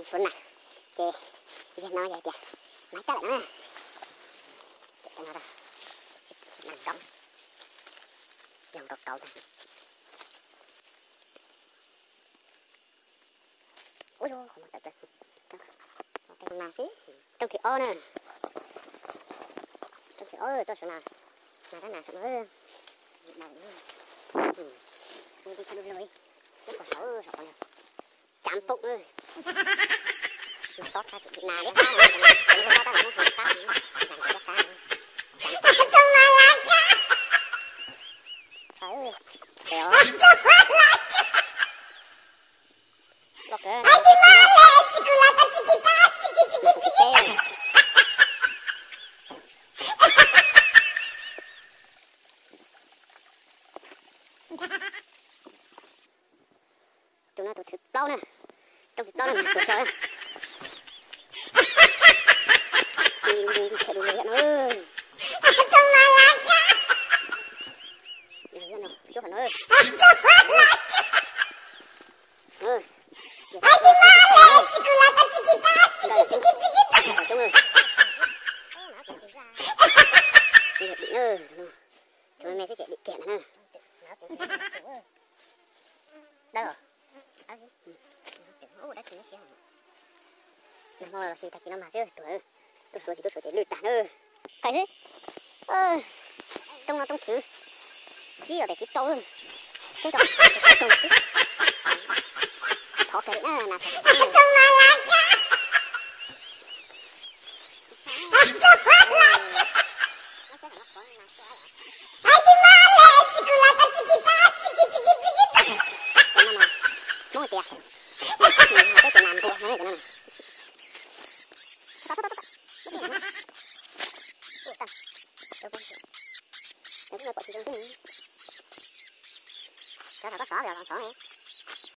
Suav nas, ces yog no yog tias mas caj lawm na. Coj no, tsis tsis nas rov, yog nkaus kauv tag. Ua yog qhov muag tawm plaws. Mas xwb. Rooj thib ob na. Rooj thib ob tuaj saum no. Nas rab nas saum no. Dau. Ua li tsis dub li, ib qho saud saum qhov no. Cam poom. Nas tob tshaj tsim nas liab qab no, nas tob tab mas muab hau qab no, nas liab qab no. Cam poom. Loj kawg. Tus no tus thib plaub na. Rooj thib plaub na, tus so na. Nti nti nti nti tshaj du lug yam no. Yam no, cuab qhov no. Tus me me xwb ces dim kiag ntag na. Dawb os. Nag hmo los sis tag kis no mas xwb tuag, tuaj suav tsis tuaj suav ces lwj tag na. Qhais xwb. Rooj no rooj thib tsib los tes thib rau. Seb rau, thov kawg li na, nas thov kawg li na. Cov no mas Hmoob tias, peb cov nas npua no na, cov no na. Xov xov xov xov.